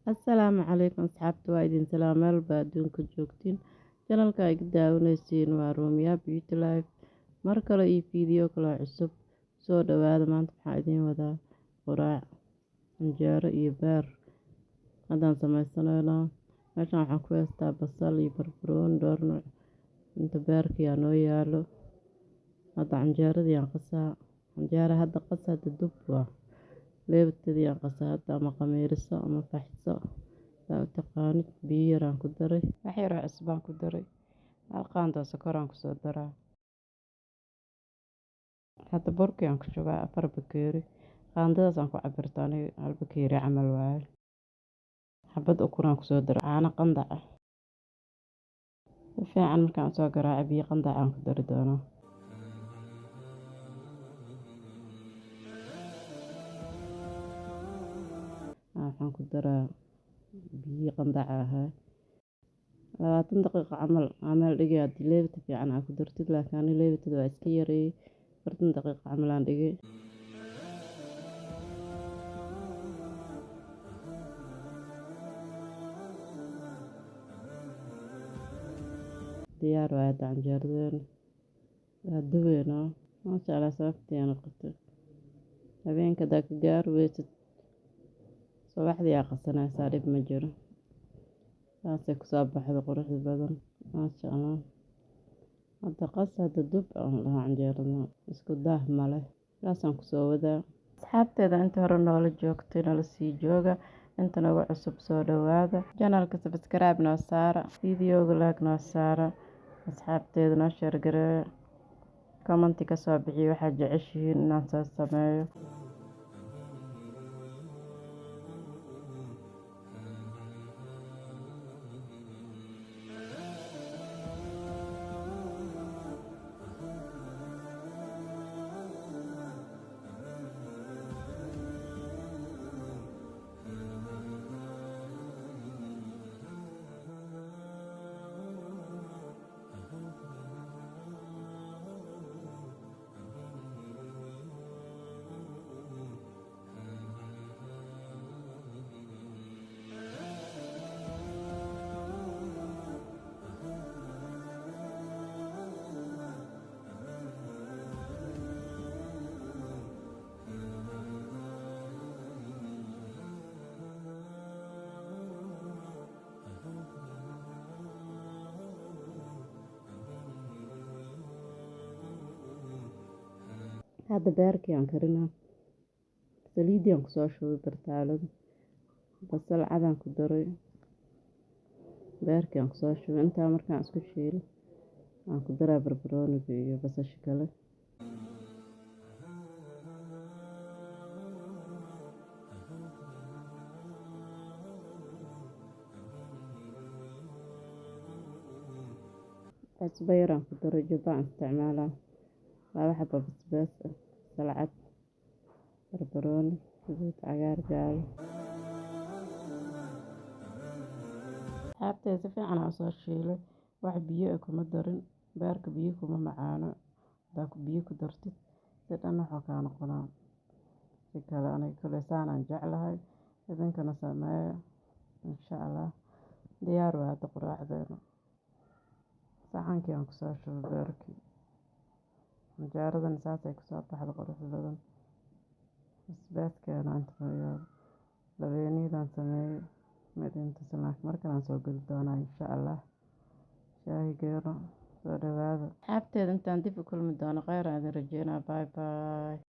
Assalaamu calaykum asxaabta, waa idin salaam meel baa adduunka joogtiin. Channelka ay ka daawanaysiin waa Rumiya Beauty Life. Mar kale iyo video kale cusub. Soo dhawaada. Maanta waxaan idiin wadaa quraac, canjeero iyo beer. Haddaan sameysanaynaa. Meeshan waxaan ku haystaa basal iyo barbarooni dhowr nooc. Inta beerka yaa noo yaalo. Hadda canjeeradii aan qasaa. Canjeera hadda qas, hadda dub waa. Leebtadii aan qasaa hadda, ama qamiiriso ama faxiso saa u taqaanid. Biyo yar aan ku daray, wax yar oo cusbaan ku daray, hal qaando sokor aan kusoo daraa. Hadda burkii aan ku shubaa 4 bakeeri. Qaandadaas aan ku cabirto aniga 1 bakeeri camal waaye. Xabad ukun aan kusoo daray, caano qandac ah. Si fiican markaan usoo garaaco, biyo qandac aan ku dari doonaa. Waxaan ku daraa biyo qandaca ahaa. 20 daqiiqo camal aa meel dhigay haddii leebita fiican aa ku dartid, laakiin ani leebitada waa iska yareeyay. 40 daqiiqo camal aan dhigay. Diyaar waaye hadda canjeeradeena. Waa duweynaa. Maasha Allah, sababtii aan noqotay. Habeenka hadaa ka gaari weysid, subaxdii aa qasanaysaa, dhib ma jiro. Saasay kusoo baxda quruxda badan. Maasha Allah. Hadda qas, hadda dub aan dhahaa canjeerada. Isku daah male. Saasaan kusoo wadaa. Asxaabteeda inta hore noola joogtay, noola sii jooga. Inta noogu cusub, soo dhawaada. Channelka subscribe noo saara. Videoga like noo saara. Asxaabteeda noo share gareeya. Comment ka soo bixiya waxaad jeceshihiin inaan soo sameeyo. Hadda beerkii aan karinaa. Saliidii aan kusoo shubay bartaalada. Basal cad aan ku daray. Beerkii aan kusoo shubay. Intaa markaan isku shiilo, aan ku daraa barbarooniga iyo basasha kale. Cusbo yar aan ku daray, jubbo aan isticmaalaa. 2 xabo basbaas ah, basal cad, barbarooni, gaduud, cagaar, jaalo. Asxaabteeda, si fiican aan usoo shiilay. Wax biyo ah kuma darin. Beerka biyo kuma macaano. Hadaa biyo ku dartid, si dhan wuxuu kaa noqonaa. Si kale aniga kale saan aan jeclahay. Idinkana sameeya. Insha Allah. Diyaar waa hadda quraacdeena. Saxankii aan kusoo shubay beerkii. Canjeeradana saasay kusoo baxday quruxda badan. Basbaaskeena inta noo yaalo. Labeeniyadaan sameeyay. Ma idin tusin, laakiin markan aan soo geli doonaa insha Allah. Shaahigeena soo dhawaada. Asxaabteeda, intaan dib u kulmi doono, khayr aan idin rajeynaa. Bye bye.